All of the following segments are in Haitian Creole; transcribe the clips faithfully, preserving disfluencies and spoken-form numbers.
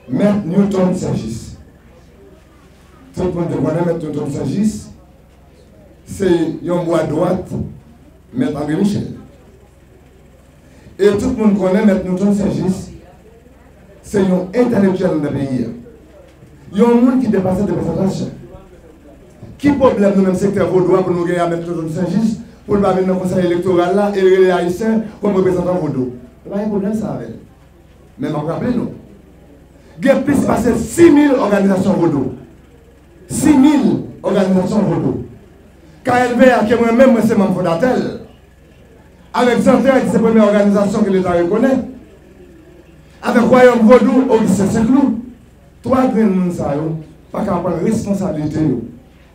Mèt Newton Saint-Just. Tout moun te konnen Mèt Newton Saint-Just se yon bwa dwat Mèt André Michel. E tout moun konnen Mèt Newton Saint-Just se yon entèlektyèl nan peyi a. Yon moun ki depase depesantasyon. Ki pwoblèm nou menm sektè vodou a pou nou gen a Mèt Newton Saint-Just pou l pa vin nan konsèy elektoral la e l rele Ayisyen kòm reprezantan vodou? Nou pa gen pwoblèm sa avè l. Men m ap raple nou, gen plis pase sis mil òganizasyon vodou. Sis mil òganizasyon vodou. K N V A ke mwen menm mwen se manm fondatè l. Avèk Zantray ki se premyè òganizasyon ke Leta rekonèt. Avèk Wayòm Vodou Augustin Saint-Cloud. Twa grenn moun sa yo pa ka pran responsablite yo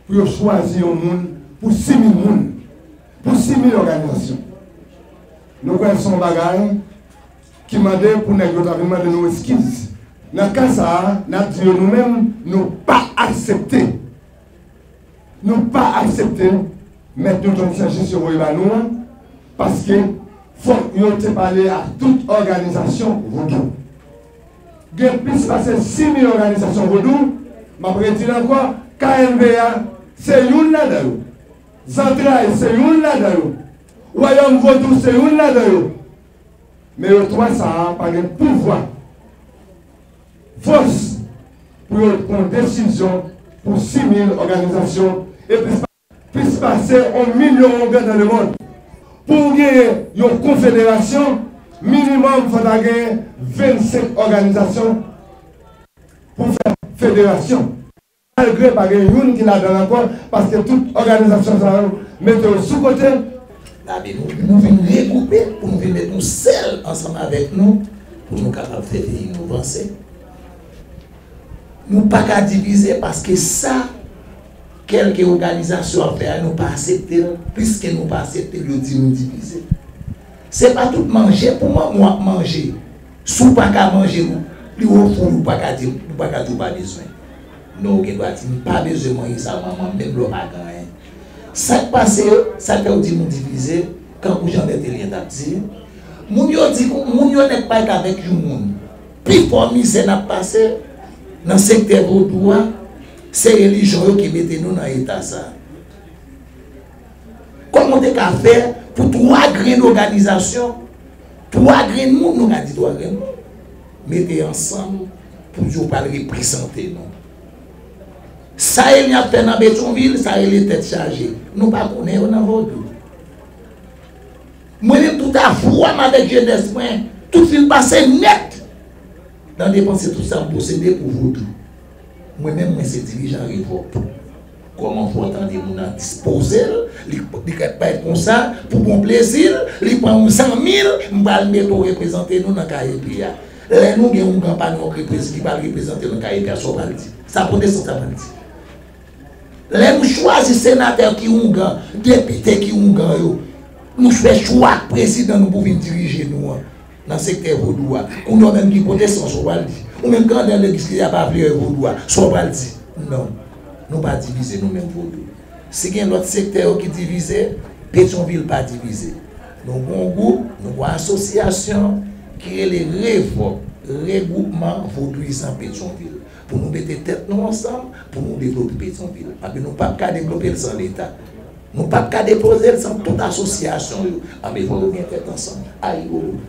pou yo chwazi yon moun pou sis mil moun, pou sis mil òganizasyon. Nou kwè se yon bagay ki mande pou nèg yo ta vin mande nou eskiz. Nan ka sa a, n ap di yo nou menm, nou pa aksepte. Nou pa aksepte Mèt Newton Saint-Just yo voye ba nou an, paske fòk yo te pale ak tout òganizasyon vodou. Gen plis pase sis mil òganizasyon vodou, m ap redi l ankò, K N V A se youn ladan yo. Zantray se youn ladan yo. Wayòm Vodou se youn ladan yo. Men yo twa sa a pa gen pouvwa, fòs pou yo pran desizyon pou sis mil òganizasyon e plis, plis pase yon milyon moun dans le monde. Pou w genyen yon konfederasyon, minimòm fò ta genyen vennsenk òganizasyon pou fè federasyon. Malgre pa gen youn ki ladan l ankò, paske tout òganizasyon sa yo mete yo sou kote. Labe nou, nou vin regwoupe pou nou vin met nou sèl ansanm avèk nou, pou nou kapab fè peyi nou vanse. Nou pa ka divize paske sa, kèlke òganizasyon ap fè a, nou pa aksepte l, piske nou pa aksepte l, yo di nou divize. Se pa tout manje pou manman w ap manje. Si w pa ka manje, li ofri w, ou pa ka di, ou pa ka di w pa bezwen. Non, ou gen dwa di, "M pa bezwen manje sa, manman, menm lè w pa gen anyen." Sa k pase, sa k fè w di nou divize, kankou Jan Bètelyen t ap di, moun yo di, moun yo nèk pa t avèk yon moun. Pifò mizè n ap pase nan sektè vodou a, se relijyon yo ki mete nou nan eta sa a. Kòman w te ka fè pou twa grenn òganizasyon, twa grenn moun, nou ka di twa grenn moun, mete ansanm pou di yo pral reprezante nou? Sa Eli ap fè nan Petyonvil, sa rele tèt chaje. Nou pa konnen yo nan vodou. Mwen menm tout afwa m avèk jenès mwen, tout fin pase nèt nan depanse tout sa m posede pou vodou. Mwen menm, mwen se dirijan Revòp. Kòman fè w tande moun nan dispoze l, li, li ka bay konsa, pou bon plezi l, li pran yon san mil, m pral mete w reprezante nou nan K E P a. Lè nou gen oungan pa nou k reprez-, ki pral reprezante nan K E P a, sa w pral di? Sa pwotestan sa pral di? Lè nou chwazi senatè ki oungan, depite ki oungan yo, nou fè chwa ak prezidan nou pou vin dirije nou an nan sektè vodou a. Kounye a w menm ki pwotestan, sa w pral di? Ou menm ki antre nan legliz ki pa vle wè vodou a, sa w pral di? Non, nou pa divize nou menm vodou. Si gen lòt sektè yo ki divize, Petyonvil pa divize. Nou gen yon gwoup, nou gen yon asosyasyon ki rele Revòp, Regwoupman Vodouyizan Petyonvil. Pou nou mete tèt nou ansanm, pou nou devlope Petyonvil. Paske nou p ap ka devlope l san Leta. Nou p ap ka devlope l san tout asosyasyon yo. Anben, fò yo gen tèt ansanm. Ayibobo.